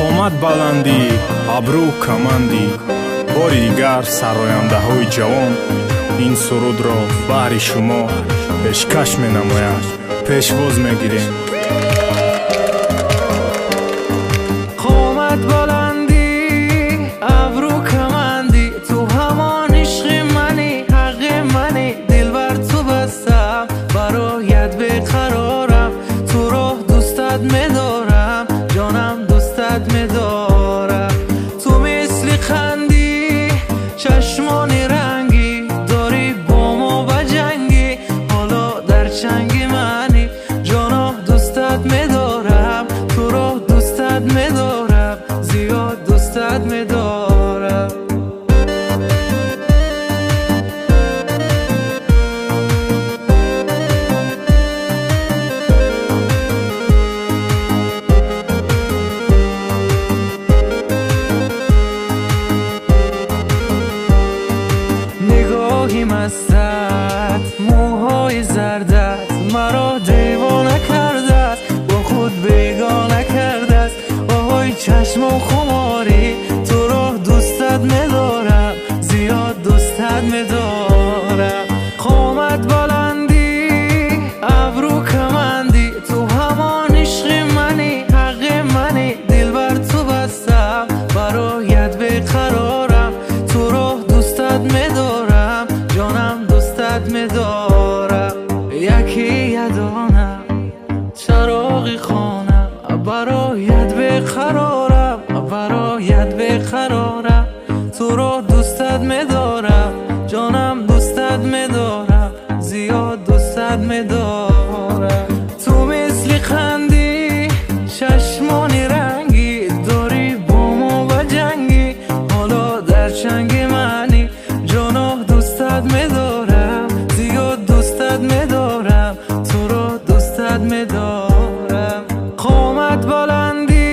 Қомат баландӣ, абрӯ камандӣ. Бори дигар сарояндаҳои ҷавон ин сурудро баҳри шумо пешкаш менамоянд. Пешвоз мегирем. Қомат баландӣ, абрӯ камандӣ, ту ҳамон ишқи манӣ, ҳаққи манӣ. Дилбар ту бастам, бароят беқарорам, туро дӯстат медорам, ҷонам дӯстат медорам. Ту мисли қандӣ, чашмони рангӣ, дорӣ бо мо ба ҷангӣ, ҳоло дар чанги манӣ. Ҷоно дӯстат медорам, туро дӯстат медорам, зиёд дӯстат медорам. Нигоҳи мастат, мӯҳои зардат, маро девона кардааст, бо худ бегона кардааст. Оҳои чашму хуморӣ, туро дӯстат медорам, зиёд дӯстат медорам. Қомат баландӣ, абрӯ камандӣ, ту ҳамон ишқи манӣ, ҳаққи манӣ. Дилбар ту бастам, бароят беқарорам, туро дӯстат медорам, ҷонам дӯстат медорам. Яке ядонам, чароғи хонам, бароят беқарорам, бароят беқарорам, туро дӯстат медорам, ҷонам дӯстат медорам, зиёд дӯстат медорам. Ту мисли қандӣ, чашмони рангӣ, дорӣ бо мо ба ҷангӣ, ҳоло дар чанги манӣ. Ҷоно дӯстат медорам, зиёд дӯстат медорам, туро дӯстат медорам. Қомат баландӣ,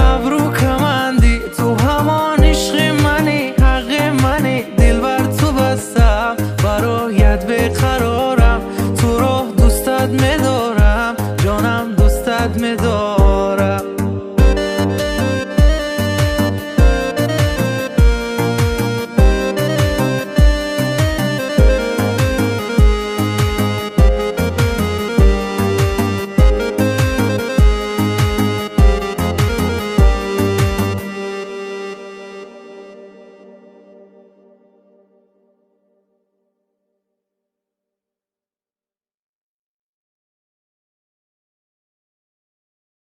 абрӯ камандӣ, ту ҳамон ишқи манӣ, ҳаққи манӣ. Дилбар ту бастам, бароят беқарорам, туро дӯстат медорам, ҷонам дӯстат медорам.